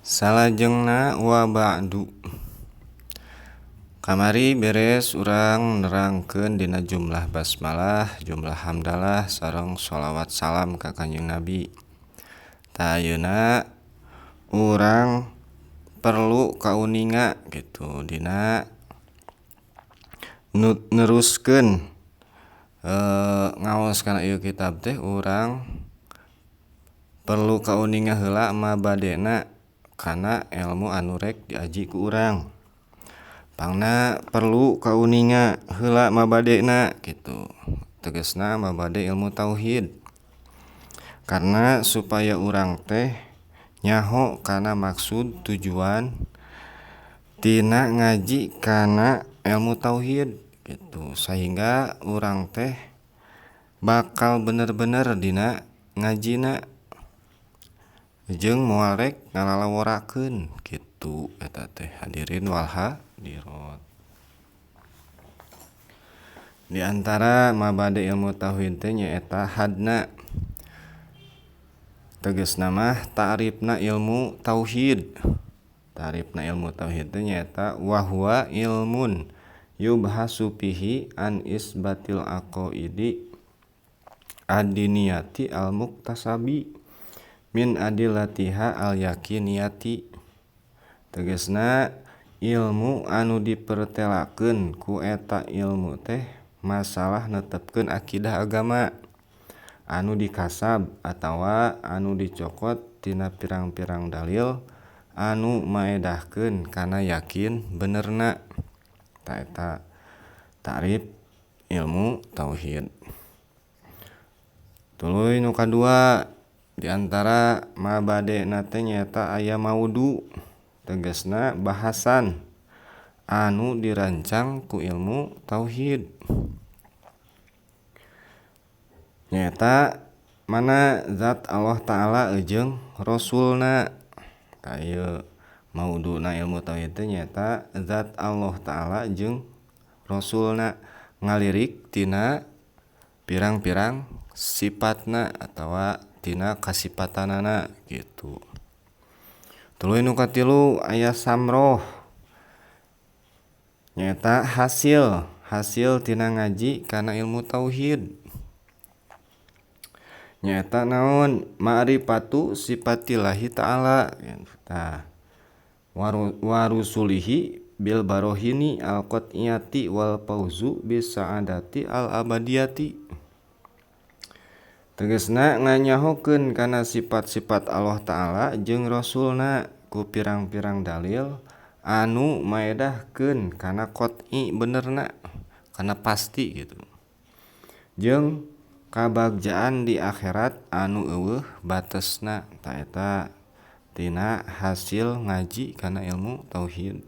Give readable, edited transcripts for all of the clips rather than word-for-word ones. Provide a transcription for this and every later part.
Salajengna wa ba'du. Kamari beres urang nerangkeun dina jumlah basmalah, jumlah hamdalah sareng sholawat salam ka Kanjeng Nabi. Tah ayeuna urang perlu kauninga kitu dina neruskeun ngaos kana ieu kitab teh urang perlu kauninga heula mabadena kana ilmu anu rek diaji ku urang. Pangna perlu kauninga heula mabadena kitu, tegasna mabade ilmu tauhid. Karena supaya urang teh nyaho kana maksud tujuan tina ngaji kana ilmu tauhid gitu, sehingga urang teh bakal bener-bener dina ngajina jeung moal rek ngalalaworakeun kitu eta teh hadirin wal hadirat. Di antara mabade ilmu tauhid teh nyaeta hadna, tegasna mah ta'rifna ilmu tauhid. Ta'rifna ilmu tauhid teh nyaeta wa huwa ilmun yubhasu fihi an isbatil aqaidi ad-diniyati al-muktasabi min adillatiha al-yakiniyati. Tegasna ilmu anu dipertelakeun ku eta ilmu teh masalah netepkeun akidah agama anu dikasab atawa anu dicokot tina pirang-pirang dalil anu maedahkeun kana yakin benerna. Ta eta ta'rif ilmu tauhid. Tuluy nu kadua di antara mabadena teh nyaeta aya maudu, tegasna bahasan anu dirancang ku ilmu tauhid. Nyaeta mana zat Allah Ta'ala jeung Rasulna. Tah ieu mauduna ilmu tauhid teh nyaeta zat Allah Ta'ala jeung Rasulna ngalirik tina pirang-pirang sifatna atawa tina kasipatanana gitu. Tuluy nu katilu aya samroh, nyaeta hasil tina ngaji kana ilmu tauhid. Nyaeta naon? Ma'rifatu sifatillahi ta'ala. Tah warusulihi bil barohini al-qat'iyati wal fauzu bisa'adati al-abadiyati. Tegasna nganyahokeun kana sifat-sifat Allah Ta'ala jeung Rasulna ku pirang-pirang dalil anu maedahkeun kana qat'i benerna, kana pasti gitu, jeung kabagjaan di akhirat anu eueuh batesna. Ta eta tina hasil ngaji kana ilmu tauhid.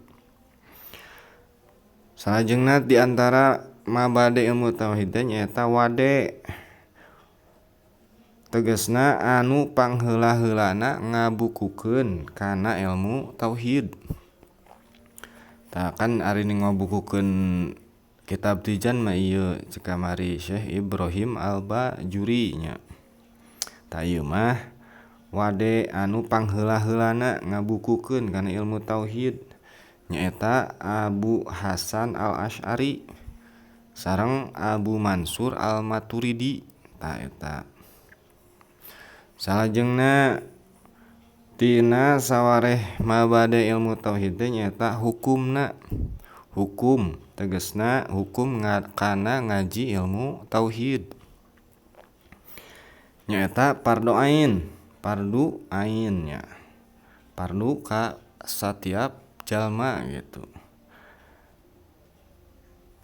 Salajengna di antara mabade ilmu tauhid teh nyaeta wade, tegasna anu pangheula-heulana ngabukukeun kana ilmu tauhid. Tah kan ari ngabukukeun kitab Tijan mah ieu cek kamari Syekh Ibrahim Al-Bajuri nya. Tah ieu mah wade anu pangheula-heulana ngabukukeun kana ilmu tauhid nyaeta Abu Hasan Al-Asy'ari sareng Abu Mansur Al-Maturidi. Tah eta. Salajengna tina sawareh mabade ilmu tauhid teh nyaeta hukumna. Hukum tegasna hukum kana ngaji ilmu tauhid nyaeta fardu ain, fardu ain nya, fardu ka satiap jalma gitu.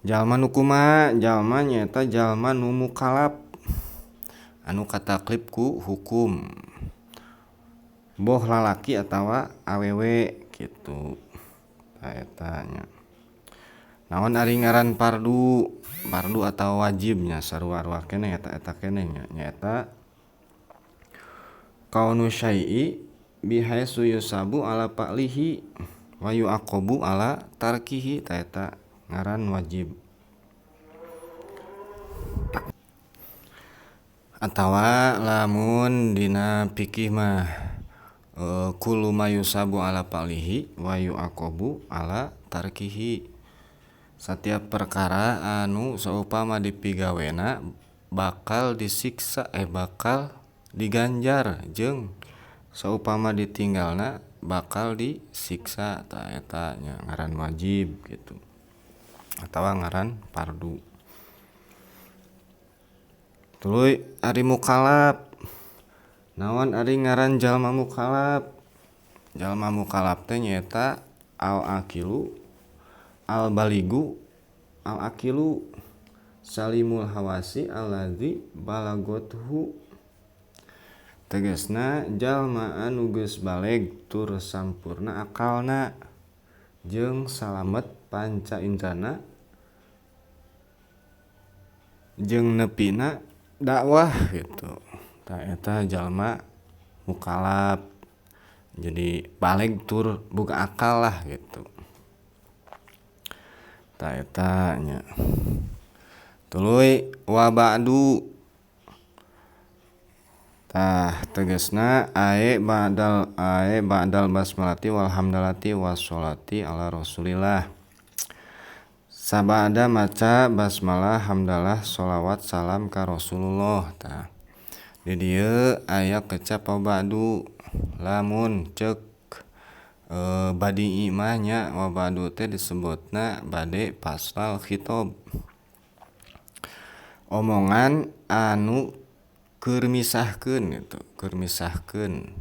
Jalma nu kumaha? Jalma nyaeta jalma nu mukalaf anu kataklif ku hukum, boh lalaki atawa awewe kitu. Tah eta nya. Naon ari ngaran fardu? Fardu atawa wajibnya sarua-arua keneh eta-eta keneh nya. Nyaeta kaunu syai'i bihaitsu yusabu ala fa'lihi wa yu'aqabu ala tarkihi. Tah eta ngaran wajib. Atawa lamun dina fikih mah Kullu ma yusabu ala fa'lihi wa yu'aqabu ala tarkihi. Setiap perkara anu saupama dipigawena bakal disiksa bakal diganjar jeung saupama ditinggalna bakal disiksa. Tah eta nya ngaran wajib kitu atawa ngaran fardu. Tuluy ari mukallaf, naon ari ngaran jalma mukallaf? Jalma mukallaf teh nyaeta al aqilu al baligu al aqilu salimul hawasi allazi balagothu. Tegasna jalma anu geus baleg tur sampurna akalna jeung salamet panca indrana jeung nepina dakwah gitu. Tah eta jalma mukallaf, jadi baleg tur boga akal lah gitu. Tah eta nya. Tuluy wa ba'du. Tah tegasna ae ba'dal basmalati wal hamdalati washolati ala rasulillah. Sabada maca basmalah hamdalah sholawat salam ka Rasulullah. Tah di dieu aya kecap wa ba'du. Lamun ceuk badi'i mah nya wa ba'du teh disebutna bade fasal khitab, omongan anu keur misahkeun gitu, keur misahkeun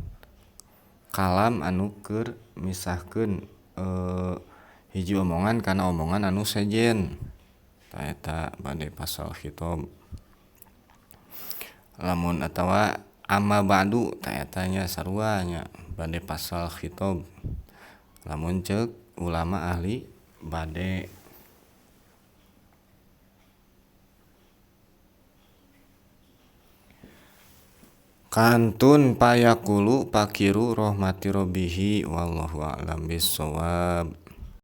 kalam anu keur misahkeun hiji omongan kana omongan anu sejen. Tah eta bade fasal khitab. Lamun atawa amma ba'du tah eta nya sarua nya bade fasal khitab. Lamun ceuk ulama ahli bade. Kantun payaqulu pakiru rahmati rabbihi wallahu a'lam bissawab.